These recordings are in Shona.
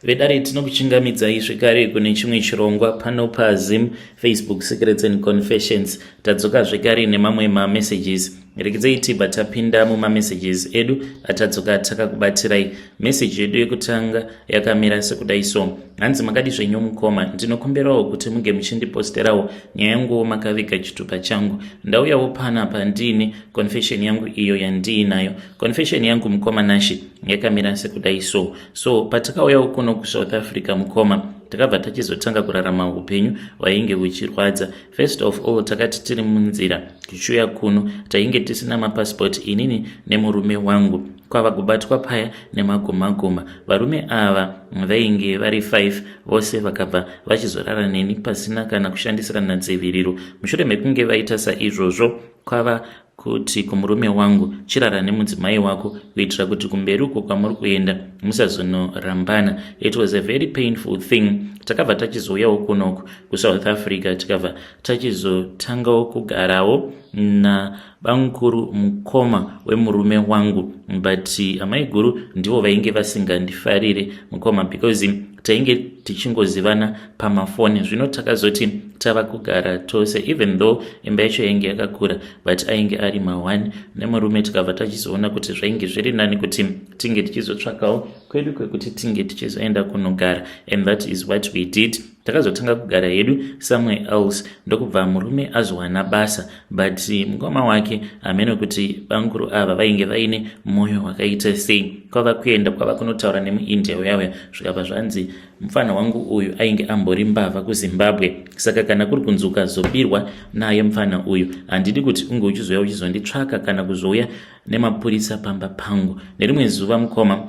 Vedare, tinokuchingamidzai zvekare kune chimwe chirongwa pano paZim Facebook Secrets and Confessions. Tadzoka zvekare nemamwe mamessages. Rekedzai tibva tapinda mumamessages edu atadzoka takakubatirai. Meseji yedu yekutanga yakamira sekudai so. Hanzi, "Makadi zvenyu mukoma? Ndinokumbirawo kuti muge muchindiposterawo nyaya yanguwo makaviga chitupa changu. Ndauyawo panapa ndiine confession yangu iyo yandiinayo. Confession yangu, mukoma Nashi, yakamira sekudai so. So patakauyawo kuno kuSouth Africa, mukoma, takabva tachizotanga kurarama upenyu hwainge huchirwadza. First of all, takati tiri munzira tichiuya kuno, tainge tisina mapasipoti inini nemurume wangu. Kwava kubatwa paya nemagumaguma. Varume ava vainge vari 5 vose, vakabva vachizorara neni pasina kana kushandisirana dziviriro. Mushure mekunge vaita saizvozvo, kwava kuti kumurume wangu, 'Chirara nemudzimai wako kuitira kuti kumberi uko kwamuri kuenda musazonorambana.' It was a very painful thing. Takabva tachizouyawo kunoku kuSouth Africa, tikabva tachizotangawo kugarawo nabamukuru, mukoma wemurume wangu. But amai guru ndivo vainge vasingandifarire, mukoma, because tainge tichingozivana pamafoni. Zvino takazoti tava kugara tose, even though imba yacho yainge yakakura, but ainge ari ma1 nemurume. Tikabva tachizoona kuti zvainge zviri nani kuti tinge tichizotsvakawo kwedu kwekuti tinge tichizoenda kunogara, and that is what we did. Takazotanga kugara hedu somewhere else, ndokubva murume azowana basa, but mukoma wake, hamene kuti bamukuru ava vainge vaine mwoyo wakaita sei, kwava kuenda kwava kunotaura nemuIndia uyauya, zvikabva zvanzi mufana wangu uyu ainge ambori mbavha kuZimbabwe, saka kana kuri kunzi ukazobirwa naye mufana uyu, handidi kuti unge uchizouya uchizonditsvaka kana kuzouya nemapurisa pamba pangu." Nerimwe zuva, mukoma,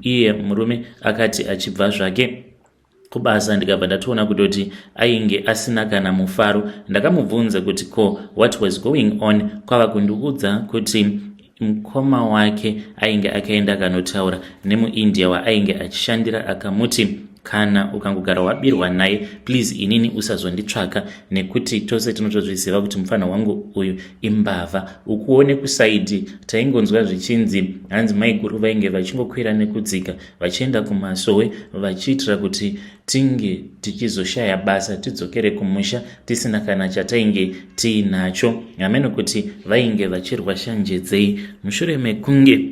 iye murume akati achibva zvake kubasa, ndikabva ndatoona kutoti ainge asina kana mufaro. Ndakamubvunza kuti ko what was going on, kwava kundiudza kuti mukoma wake ainge akaenda akanotaura nemuIndia waainge achishandira, akamuti, "Kana ukangogara wabirwa naye, please inini usazonditsvaka, nekuti tose tinotozviziva kuti mufana wangu uyu imbavha." Ukuone kuside taingonzwa zvichinzi hanzi maiguru vainge vachingokwira nekudzika vachienda kumasowe, vachiitira kuti tinge tichizoshaya basa, tidzokere kumusha tisina kana chatainge tiinacho. Hameno kuti vainge vachirwa shanje dzei. Mushure mekunge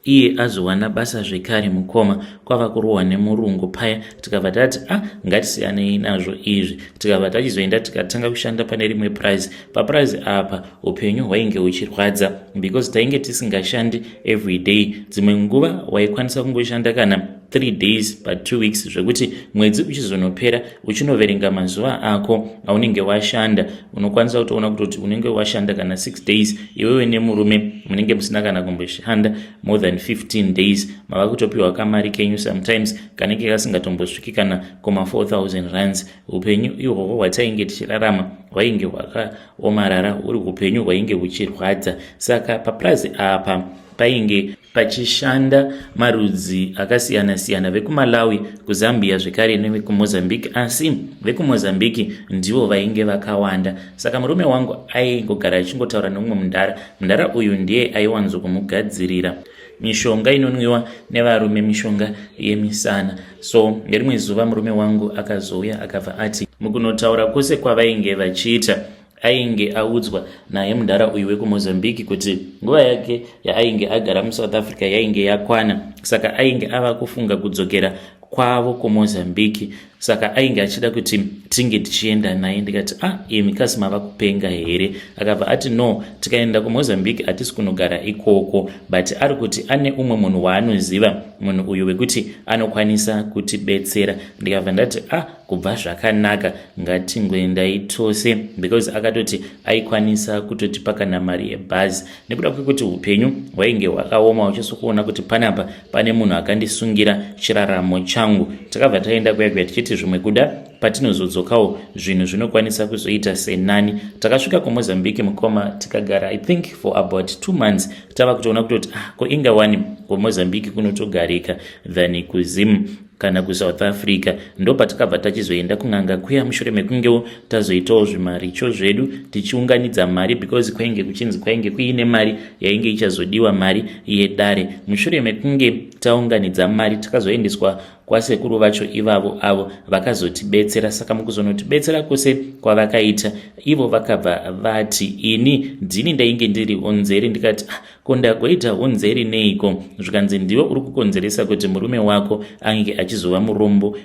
iye azowana basa zvekare, mukoma, kwava kurohwa nemurungu paya. Tikabva tati, "A ah, ngatisiyanei nazvo izvi." Tikabva tachizoenda tikatanga kushanda pane rimwe prize. Paprize apa upenyu hwainge huchirwadza because tainge tisingashandi every day. Dzimwe nguva waikwanisa kungoshanda kana 3 days pa2 weeks, zvekuti mwedzi uchizonopera, uchinoverenga mazuva ako aunenge washanda, unokwanisa kutoona kutoti unenge washanda kana 6 days. Iwewe nemurume munenge musina kana kumboshanda more than 15 days, mava kutopiwa kamari kenyu sometimes kanenge kasingatombosviki kana kuma 4000 rands. Upenyu ihwohwo hwatainge tichirarama hwainge hwakaomarara, huri upenyu hwainge huchirwadza. Saka papurazi apa painge pachishanda marudzi akasiyana-siyana, vekuMalawi, kuZambia zvekare nevekuMozambique, asi vekuMozambique ndivo vainge vakawanda. Saka murume wangu aingogara achingotaura nemumwe mundara. Mundara uyu ndiye aiwanzokumugadzirira mishonga inonwiwa nevarume, mishonga yemisana. So nerimwe zuva murume wangu akazouya, akabva ati mukunotaura kwose kwavainge vachiita, ainge audzwa naye mudhara uyu wekuMozambique kuti nguva yake yaainge agara muSouth Africa yainge yakwana, saka ainge ava kufunga kudzokera kwavo kuMozambique, saka ainge achida kuti tinge tichienda naye. Ndikati, "A ah, imi kasi mava kupenga here?" Akabva ati, "No, tikaenda kuMozambique hatisi kunogara ikoko, but ari kuti ane umwe munhu waanoziva, munhu uyu wekuti anokwanisa kutibetsera." Ndikabva ndati, "A ah, kubva zvakanaka, ngatingoendai tose," because akatoti aikwanisa kutotipa kana mari yebhazi, nekuda kwekuti upenyu hwainge hwakaoma, uchisokuona kuti panapa pane munhu akandisungira chiraramo changu. Takabva taenda kuya kuya tichiti zvimwe kuda patinozodzokawo zvinhu zvinokwanisa kuzoita senani. Takasvika kuMozambique, mukoma, tikagara, I think, for about 2 months. Tava kutoona kutoti, ah, ko ingawani kuMozambique kunotogarika than kuZim kana kuSouth Africa. Ndopatakabva tachizoenda kun'anga kuya, mushure mekungewo tazoitawo zvimaricho zvedu tichiunganidza mari, because kwainge kuchinzi kwainge kuine mari yainge ichazodiwa, mari yedare. Mushure mekunge taunganidza mari, takazoendeswa. kwasekuru vacho ivavo avo vakazotibetsera. Saka mukuzonotibetsera kwose kwavakaita, ivo vakabva vati ini ndini ndainge ndiri honzeri. Ndikati, ah, ko ndagoita honzeri neiko? Zvikanzi, ndiwe uri kukonzeresa kuti murume wako ange achizova murombo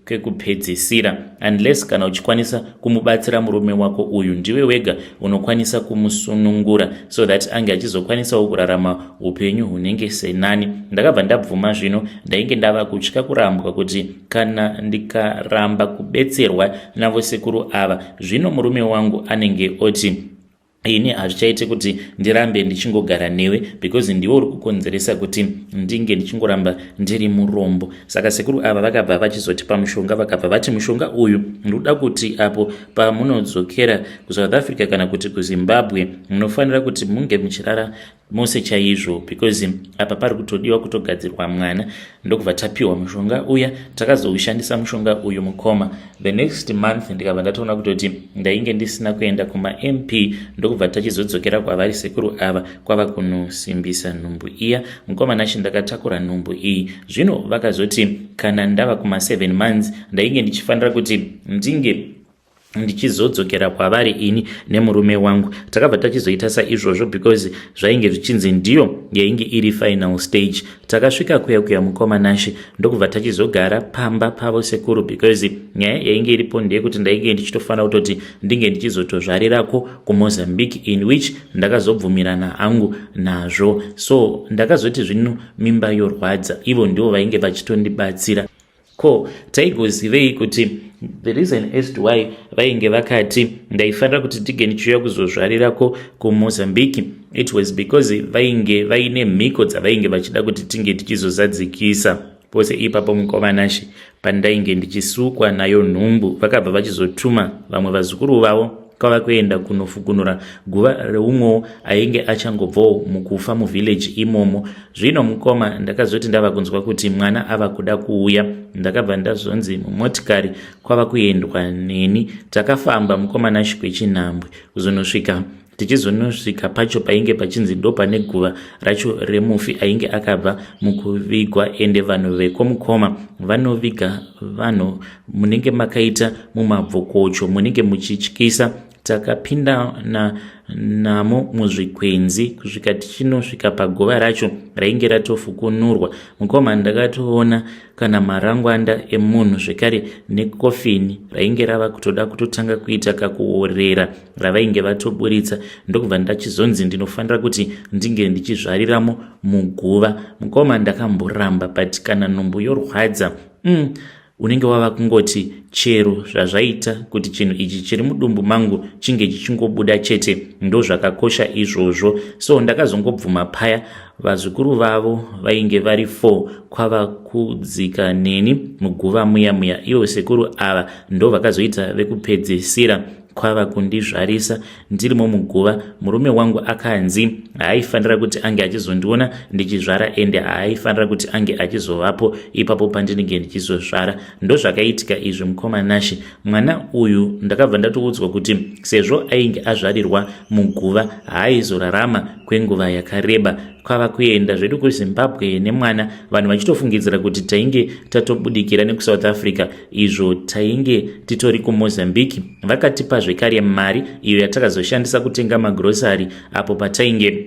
kekupedzisira, unless kana uchikwanisa kumubatsira murume wako uyu. Ndiwe wega unokwanisa kumusunungura so that ange achizokwanisawo kurarama upenyu hunenge senani. Ndakabva ndabvuma. Zvino ndainge ndava kutya kurambwa, kuti kana ndikaramba kubetserwa navo sekuru ava, zvino murume wangu anenge oti ini hazvichaiti kuti ndirambe ndichingogara newe, because ndiwe uri kukonzeresa kuti ndinge ndichingoramba ndiri murombo. Saka sekuru ava vakabva vachizotipa mushonga. Vakabva vati, mushonga uyu ndoda kuti apo pamunodzokera kuSouth Africa kana kuti kuZimbabwe, munofanira kuti munge muchirara mose chaizvo, because apa pari kutodiwa kutogadzirwa mwana. Ndokubva tapiwa mushonga uya. Takazoushandisa mushonga uyu, mukoma. The next month ndikabva ndatoona kutoti ndainge ndisina kuenda kumaMP. Ndokubva tachizodzokera kwavari sekuru ava, kwava kunosimbisa nhumbu iya. Mukoma Nashi, ndakatakura nhumbu iyi. Zvino vakazoti kana ndava kuma7 months, ndainge ndichifanira kuti ndinge ndichizodzokera kwavari ini nemurume wangu. Takabva tachizoita saizvozvo, because zvainge zvichinzi ndiyo yainge iri final stage. Takasvika kuya kuya, mukoma Nashi, ndokubva tachizogara pamba pavo sekuru, because nyaya yainge iripo ndeyekuti ndainge ndichitofanira kutoti ndinge ndichizotozvarirako kuMozambique, in which ndakazobvumirana hangu nazvo. So ndakazoti zvino mimba yorwadza, ivo ndivo vainge vachitondibatsira. Ko taigozivei kuti the reason as to why vainge vakati ndaifanira kuti ndige ndichiuya kuzozvarirako kuMozambique, it was because vainge vaine mhiko dzavainge vachida kuti tinge tichizozadzikisa pose ipapo. Mukoma Nashi, pandainge ndichisukwa nayo nhumbu, vakabva vachizotuma vamwe vazukuru vavo kwava kuenda kunofukunura guva reumwewo ainge achangobvawo mukufa muvillage imomo. Zvino mukoma, ndakazoti ndava kunzwa kuti mwana ava kuda kuuya, ndakabva ndazonzi mumotikari kwava kuendwa neni. Takafamba, mukoma Nashi, kwechinhambwe kuzonosvika, tichizonosvika pacho painge pachinzi ndo pane guva racho remufi ainge akabva mukuvigwa. Ende vanhu vekwomukoma vanoviga vanhu munenge makaita mumabvokocho, munenge muchityisa. Takapinda namo muzvikwenzi kusvika tichinosvika paguva racho rainge ratofukunurwa. Mukoma, ndakatoona kana marangwanda emunhu zvekare, nekofini rainge rava kutoda kutotanga kuita kakuorera ravainge vatoburitsa. Ndokubva ndachizonzi ndinofanira kuti ndinge ndichizvariramo muguva. Mukoma, ndakamboramba, but kana nhumbu yorwadza, unenge wava kungoti chero zvazvaita kuti chinhu ichi chiri mudumbu mangu chinge chichingobuda chete, ndo zvakakosha izvozvo. So ndakazongobvuma paya. Vazukuru vavo vainge vari 4, kwava kudzika neni muguva muya muya. Ivo sekuru ava ndo vakazoita vekupedzisira kwava kundizvarisa ndirimo muguva. Murume wangu akanzi haaifanira kuti ange achizondiona ndichizvara, ende haaifanira kuti ange achizovapo ipapo pandinenge ndichizozvara. Ndozvakaitika izvi, mukoma Nashi. Mwana uyu ndakabva ndatoudzwa kuti sezvo ainge azvarirwa muguva, haaizorarama kwenguva yakareba. Kwava kuenda zvedu kuZimbabwe nemwana, vanhu vachitofungidzira kuti tainge tatobudikira nekuSouth Africa, izvo tainge titori kuMozambique. Vakatipa zvekare mari iyo yatakazoshandisa kutenga magrosari apo patainge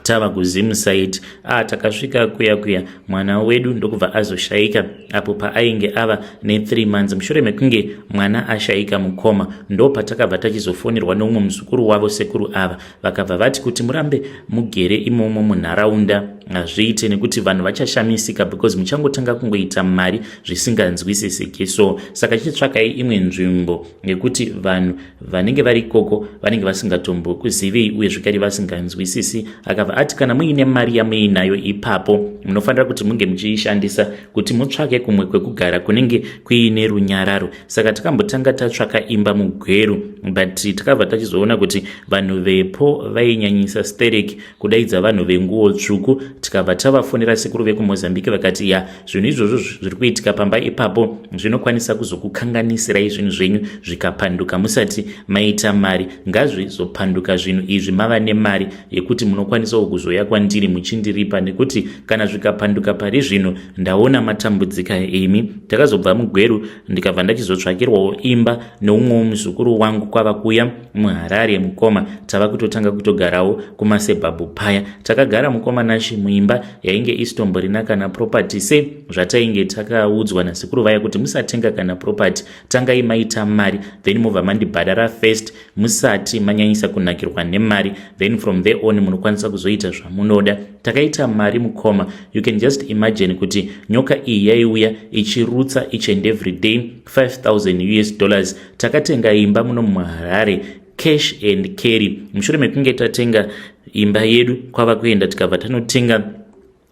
tava kuZimsite. A takasvika kuya kuya, mwana wedu ndokubva azoshayika apo paainge ava ne3 months. Mushure mekunge mwana ashayika, mukoma, ndo patakabva tachizofonirwa neumwe muzukuru wavo sekuru ava. Vakabva vati kuti murambe mugere imomo munharaunda hazviite, nekuti vanhu vachashamisika, because muchangotanga kungoita mari zvisinganzwisisiki. So saka chitsvakai imwe nzvimbo, nekuti vanhu vanenge vari ikoko vanenge vasingatombokuzivei uye zvekare vasinganzwisisi. Akabva ati kana muine mari yamuinayo ipapo, munofanira kuti munge muchiishandisa kuti mutsvake kumwe kwekugara kunenge kuine runyararo. Saka takambotanga tatsvaka imba muGweru, but takabva tachizoona kuti vanhu vepo vainyanyisa sterek kudaidza vanhu venguo tsvuku. Tikabva tavafonera sekuru vekuMozambique, vakati ya, zvinhu izvozvo zviri kuitika pamba ipapo zvinokwanisa kuzokukanganisirai zvinhu zvenyu zvikapanduka musati maita mari. Ngazvizopanduka zvinhu izvi mava nemari yekuti munokwanisawo kuzoya kwandiri muchindiripa, nekuti kana zvikapanduka pari zvino ndaona matambudzika imi. Takazobva muGweru, ndikabva ndachizotsvakirwawo imba neumwewo muzukuru wangu, kwava kuya muHarare. Mukoma, tava kutotanga kutogarawo kumasuburbs paya. Takagara, mukoma Nashi, muimba yainge isitomborina kana property, sezvatainge takaudzwa nasekuru vaya kuti musatenga kana property, tangai maita mari, then mobva mandibhadhara first musati manyanyisa kunakirwa nemari, then from there on munokwanisa kuzoita zvamunoda. Takaita mari, mukoma. You can just imagine kuti nyoka iyi yaiuya ichirutsa each and every day US$5000. Takatenga imba muno muHarare cash and carry. Mushure mekunge tatenga imba yedu, kwava kuenda tikabva tanotenga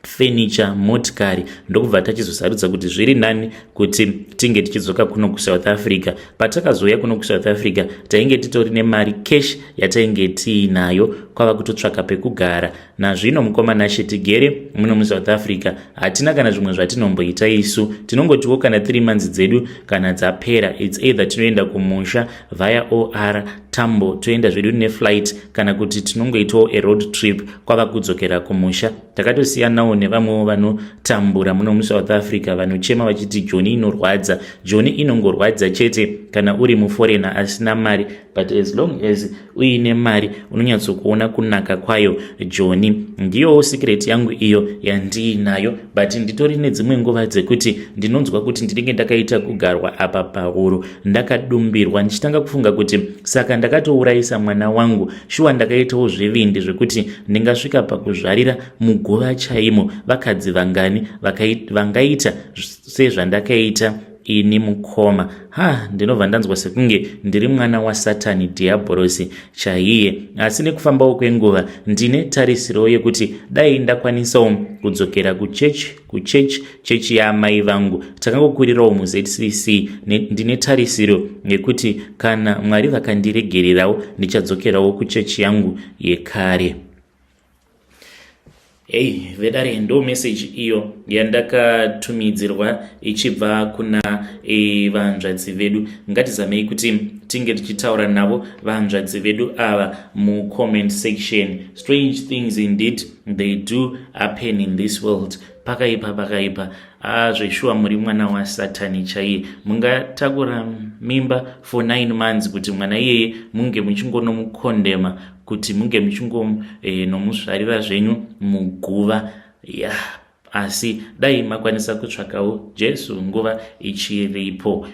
furniture, motikari, ndokubva tachizosarudza kuti zviri nani kuti tinge tichidzoka kuno kuSouth Africa. Patakazouya kuno kuSouth Africa, tainge titori nemari cash yatainge tiinayo, kwava kutotsvaka pekugara. Nazvino, mukoma Nashe, tigere muno muSouth Africa, hatina kana zvimwe zvatinomboita isu. Tinongotiwo kana 3 months dzedu kana dzapera, it's either tinoenda kumusha via OR Tambo, toenda zvedu neflight, kana kuti tinongoitawo a road trip kwava kudzokera kumusha. Takatosiyanawo nevamwewo vanotambura muno muSouth Africa, vanochema vachiti Joni inorwadza. Joni inongorwadza chete kana uri muforeigner asina mari, but as long as uine mari unonyatsokuona kunaka kwayo Joni. Ndiyowo secret yangu iyo yandiinayo, but nditori nedzimwe nguva dzekuti ndinonzwa kuti ndinenge ndakaita kugarwa apa pahuro, ndakadumbirwa, ndichitanga kufunga kuti saka ndakatourayisa mwana wangu shuwa? Ndakaitawo zvivindi zvekuti ndingasvika pakuzvarira muguva chaimo? Vakadzi vangani vangaita sezvandakaita ini, mukoma? Ha, ndinobva ndanzwa sekunge ndiri mwana waSatani Dhiabhorosi chaiye. Asi nekufambawo kwenguva ndine tarisiro yekuti dai ndakwanisawo kudzokera kuchechi, kuchechi, chechi yaamai vangu. Takangokurirawo muZCC. Ndine tarisiro yekuti kana Mwari vakandiregererawo, ndichadzokerawo kuchechi yangu yekare. Hei vedare, ndo meseji iyo yandakatumidzirwa ichibva kuna vanzvadzi vedu. Ngatizamei kuti tinge tichitaura navo vanzvadzi vedu ava mucomment section. Strange things indeed, they do happen in this world. Pakaipa, pakaipa zveshuwa. Muri mwana waSatani chaiye. Mungatakura mimba for 9 months kuti mwana iyeye munge muchingonomukondema, kuti munge muchingonomuzvarira zvenyu muguva ya yeah. Asi dai makwanisa kutsvakawo Jesu nguva ichiripo.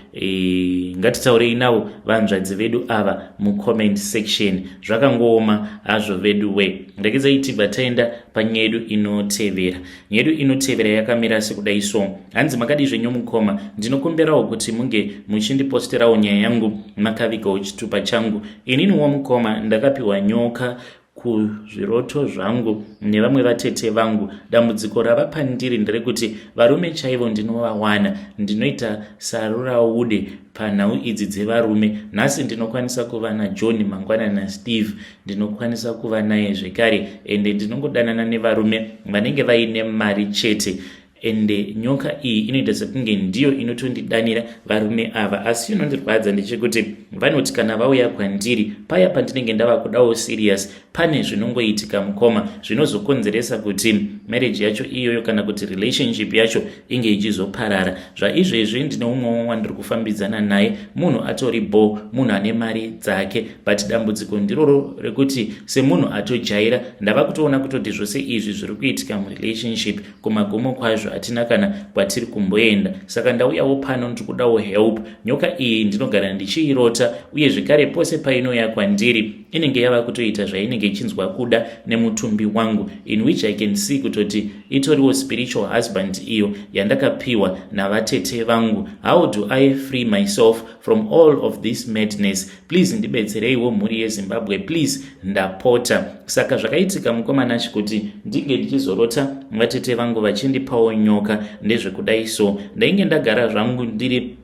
Ngatitaurei navo vanzvadzi vedu ava mucomment section. Zvakangooma hazvo vedu we. Regedzai tibva taenda panyaya yedu inotevera. Nyaya yedu inotevera yakamira sekudai so. Hanzi, "Makadi zvenyu mukoma? Ndinokumbirawo kuti munge muchindiposterawo nyaya yangu makavigawo chitupa changu. Ininiwo mukoma, ndakapiwa nyoka kuzviroto zvangu nevamwe vatete vangu. Dambudziko rava pandiri nderekuti varume chaivo ndinovawana, ndinoita saruraude panhau idzi dzevarume. Nhasi ndinokwanisa kuva naJohn, mangwana naSteve ndinokwanisa kuva naye zvekare, ende ndinongodanana nevarume vanenge vaine mari chete. Ende nyoka iyi inoita sekunge ndiyo inotondidanira varume ava. Asi inondirwadza ndechekuti vanoti kana vauya kwandiri paya pandinenge ndava kudawo serious, pane zvinongoitika, mukoma, zvinozokonzeresa kuti marriage yacho iyoyo kana kuti relationship yacho inge ichizoparara. Zvaizvezvi ndine umwewo wandiri kufambidzana naye, munhu atori bo, munhu ane mari dzake, but dambudziko ndiroro rekuti semunhu atojaira, ndava kutoona kutoti zvose izvi zviri kuitika murelationship, kumagumo kwazvo hatina kana kwatiri kumboenda. Saka ndauyawo pano, ndiri kudawo help. Nyoka iyi ndinogara ndichiirota, uye zvekare pose painouya kwandiri inenge yava kutoita zvainenge ichinzwa kuda nemutumbi wangu, in which I can see kutoti itoriwo spiritual husband iyo yandakapiwa navatete vangu. How do I free myself from all of this madness? Please ndibetsereiwo, mhuri yeZimbabwe, please, ndapota." Saka zvakaitika, mukoma Nashi, kuti ndinge ndichizorota vatete vangu vachindipawo nyoka ndezvekudai so. Ndainge ndagara zvangu ndiri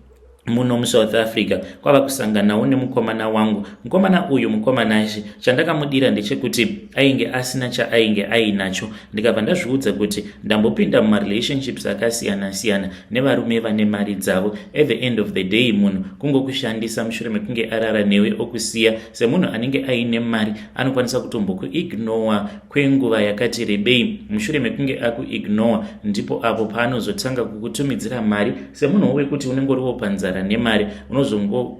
Muno muSouth Africa kwava kusanganawo nemukomana wangu. Mukomana uyu, mukomanashi, chandakamudira ndechekuti ainge asina chaainge ainacho. Ndikabva ndazviudza kuti ndambopinda mumarelationships akasiyana-siyana nevarume vane mari dzavo. At the end of the day, munhu kungokushandisa, mushure mekunge arara newe okusiya. Semunhu anenge aine mari, anokwanisa kutombokuignora kwenguva yakati rebei. Mushure mekunge akuignora, ndipo apo paanozotanga kukutumidzira mari. Semunhu wekuti unenge uriwo panzara nemari,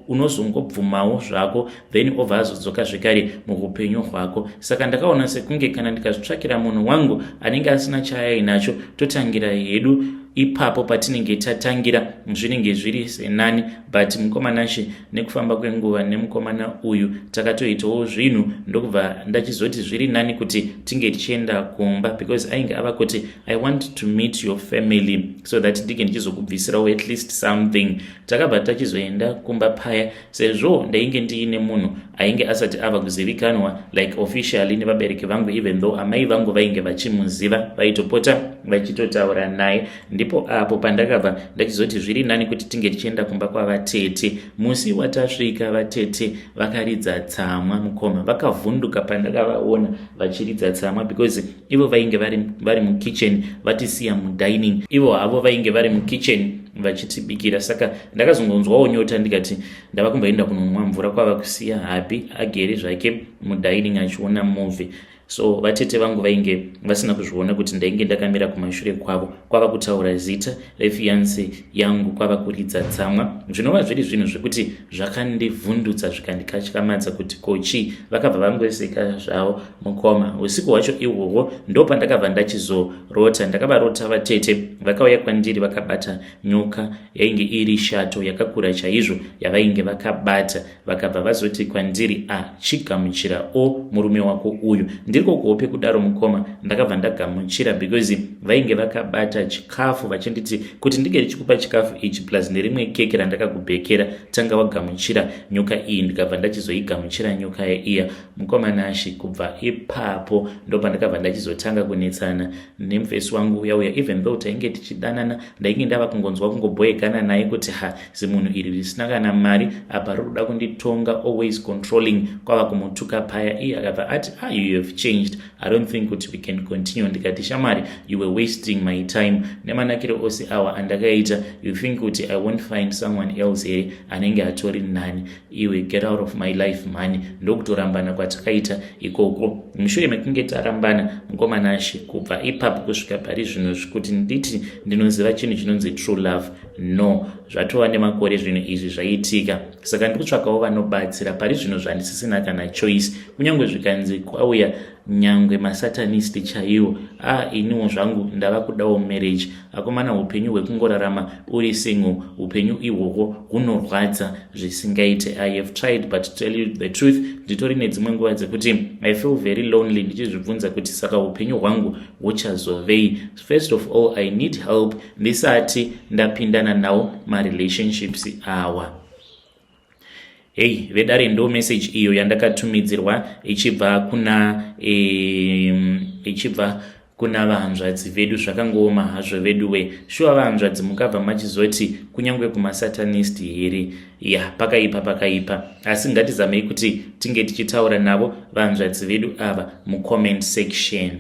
unozongobvumawo zvako, then obva azodzoka zvekare muupenyu hwako. Saka ndakaona sekunge kana ndikazvitsvakira munhu wangu anenge asina chaainacho, totangira hedu ipapo patinenge tatangira, zvinenge zviri senani. But mukomanashe, nekufamba kwenguva nemukomana uyu takatoitawo zvinhu, ndokubva ndachizoti zviri nani kuti tinge tichienda kumba, because ainge ava kuti, "I want to meet your family so that ndinge ndichizokubvisirawo at least something." Takabva tachizoenda kumba paya. Sezvo ndainge ndiine munhu ainge asati ava kuzivikanwa like officially nevabereki vangu, even though amai vangu vainge vachimuziva, vaitopota vachitotaura naye, ndipo apo pandakabva ndachizoti zviri nani kuti tinge tichienda kumba kwavatete. Musi watasvika, vatete vakaridza tsamwa, mukoma. Vakavhunduka pandakavaona vachiridza tsamwa, because ivo vainge vari mukitchen, vatisiya mudining. Ivo havo vainge vari mukitchen vachitibikira. Saka ndakazongonzwawo nyota, ndikati ndava kumboenda kunonwa mvura, kwava kusiya hubby agere zvake mudining achiona movie. So vatete vangu vainge vasina kuzviona kuti ndainge ndakamira kumashure kwavo. Kwava kutaura zita refiance yangu, kwava kuridza tsamwa, zvinova zviri zvinhu zvekuti zvakandivhundutsa, zvikandikatyamadza kuti kochi. Vakabva vangoseka zvavo, mukoma. Usiku hwacho ihwohwo ndo pandakabva ndachizorota. Ndakavarota vatete vakauya kwandiri vakabata nyoka yainge iri shato yakakura chaizvo yavainge vakabata. Vakabva vazoti kwandiri, "Achigamuchira o murume wako uyu." Ndiri kuhope kudaro, mukoma, ndakabva ndagamuchira, because vainge vakabata chikafu vachinditi kuti ndinge ndichikupa chikafu ichi plus nerimwe keke randakakubhekera, tanga wagamuchira nyoka iyi. Ndikabva ndachizoigamuchira nyoka iya, mukomanashi. Kubva ipapo ndopandakabva ndachizotanga kunetsana nemufesi wangu uya uya. Even though tainge tichidanana, ndainge ndava kungonzwa kungobhoekana naye kuti ha, zimunhu iri risina kana mari apa riri kuda kunditonga, always controlling. Kwava kumutuka paya. Iye akabva ati, "Ah, you have changed. I don't think kuti we can continue." Ndikati, "Shamwari, you were wasting my time. Nemanakiro ose awa andakaita, you think kuti I won't find someone else here anenge atori nani? Iwe, get out of my life, mani." Ndokutorambana kwatakaita ikoko. Mushure mekunge tarambana, mukomanashe, kubva ipapo kusvika pari zvino, zvikuti nditi ndinoziva chinhu chinonzi true love, no. Zvatova nemakore zvinhu izvi zvaitika. Saka ndikutsvakawo vanobatsira. Pari zvino zvandisisina kana choice. Kunyange zvikanzi kwauya nyangwe masatanist chaiwo, a iniwo zvangu ndava kudawo marriage. Akomana, upenyu hwekungorarama uri single, upenyu ihwohwo hunorwadza zvisingaite. I have tried, but to tell you the truth, nditori nedzimwe nguva dzekuti I feel very lonely, ndichizvibvunza kuti saka upenyu hwangu huchazovei? First of all, I need help ndisati ndapindana nawo marelationships awa. Hei vedare, ndo message iyo yandakatumidzirwa ichibva kuna vahanzvadzi vedu. Zvakangooma hazvo vedu we. Shuwa vahanzvadzi, mukabva machizoti kunyange kumasatanist here? Ya, pakaipa, pakaipa. Asi ngatizamei kuti tinge tichitaura navo vahanzvadzi vedu ava mucomment section.